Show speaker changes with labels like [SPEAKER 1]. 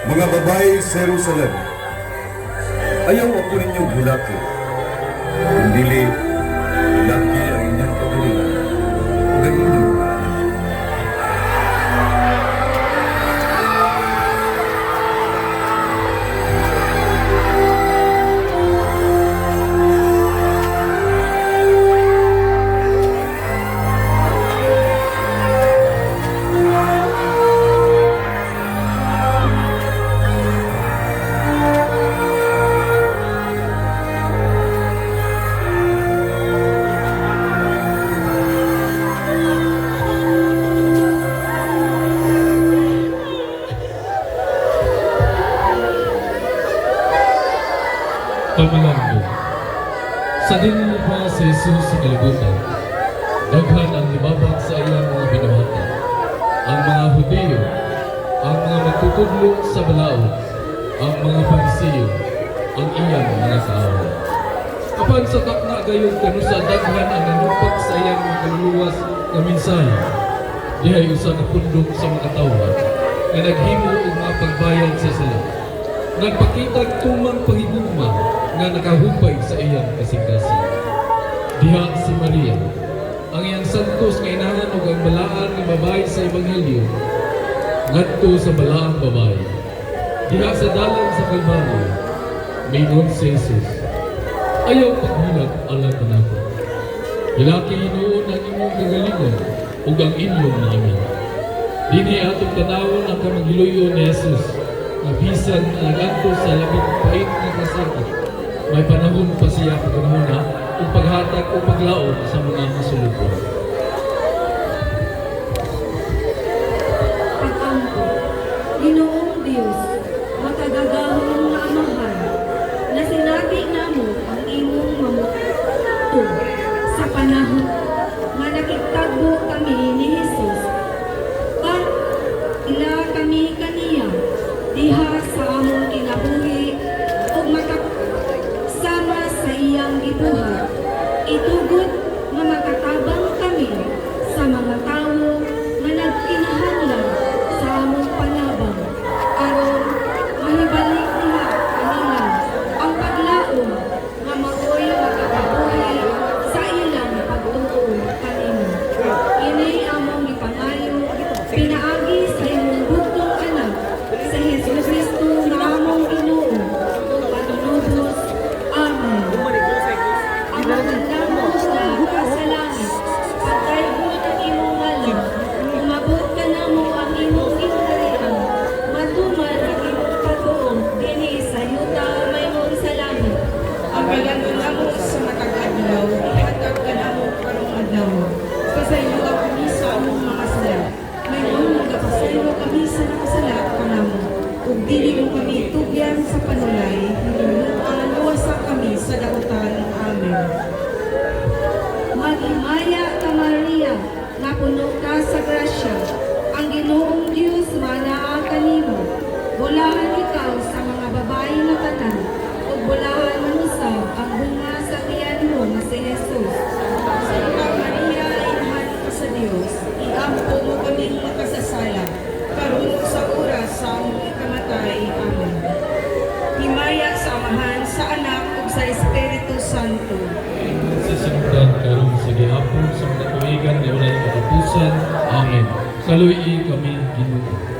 [SPEAKER 1] Mga babae sa Jerusalem, ayaw ako ninyong hilaki. Kundili, hilaki ang inyong kagalingon ug ang inyong mga anak.
[SPEAKER 2] Pamalanggo. Sa dinhi pa si Jesus sa kalibutan, daghan ang nibabag sa iyang mga binuhatan. Ang mga Hudiyo, ang mga magtutudlo sa balaod, ang mga Parisiyo, ang iyang mga kaaway. Apan sa takna gayon kanusa daghan ang nanumpak sa iyang mga kaluluwas nga mensahe. Dihay usa ka pundok sa mga katawhan nga naghimo og mga pagbayad sa sila. Nagpakitag tumang panghigugma nga nakahupay sa iyang kasing-kasing. Diha si Maria, ang iyang santos nga inahan ug ang balaan nga babae sa Ebanghelyo, ngadto sa balaang babae. Diha sa dalan sa Kalbaryo, miingon si Jesus, "Ayaw paghilak alang kanako. Hilaki hinuon ang imong kagalingon ug ang inyong mga anak." Dinhi atong tanawon ang kamanghiluyo ni Jesus nga bisan nag-adto sa labing pait nga kasakit, may panahon pa siya paghunahuna ug paghatag o paglaom sa mga masulubon.
[SPEAKER 3] Pag-ampo. Ginoong Dios, makagagahom nga Amahan, nasinati namo ang imong mamuto sa panahon nga nakigtagbo kami ni Jesus. Pa ila kami kaniya diha sa among kinabuhi ug makasama sa iyang gibuhat. Itugot nga makatabang kami sa mga tawo nga nagkinahanglan sa among panabang aron mahibalik nila kanila ang paglaom nga maoy makakabuhi sa ilang pagtuo kanimo. Ini among gipangayo pinaagi sa imong bugtong anak, sa Hesus Kristo nga among Ginoo ug Manunubos. Amen. Amahan namo nga naa sa langit, pagdaygon ang imong ngalan, umabot kanamo ang imong gingharian, matuman ang imong pagtuo dinhi sa yuta maingon sa langit.
[SPEAKER 4] Ang balanon namo sa matag adlaw, ihatag kanamo karong adlaw. Pasayloa kami sa among mga sala, maingon nagapasaylo kami sa nakasala kanamo. Ug dili mo kami tugyan sa panulay, hinungdan luwasa kami sa dautan. Amen.
[SPEAKER 3] Maghimaya ka, Maria, nga puno ka sa grasya. Ang Ginoong Dios manaa kanimo. Bulahan ikaw sa mga babae nga tanan, ug bulahan man usab ang bunga sa tiyan mo nga si Jesus.
[SPEAKER 4] Santa Maria, Inahan ka sa Dios, iampo mo kaming makasasala, karon ug sa oras sa among ikamatay. Amen. Himaya sa Amahan, sa Anak, ug sa Espiritu Santo.
[SPEAKER 2] Sa sinugdan, karon sa gihapon, sa mga tuigan nga walay katapusan. Amen. Kaluy-i kami, Ginoo.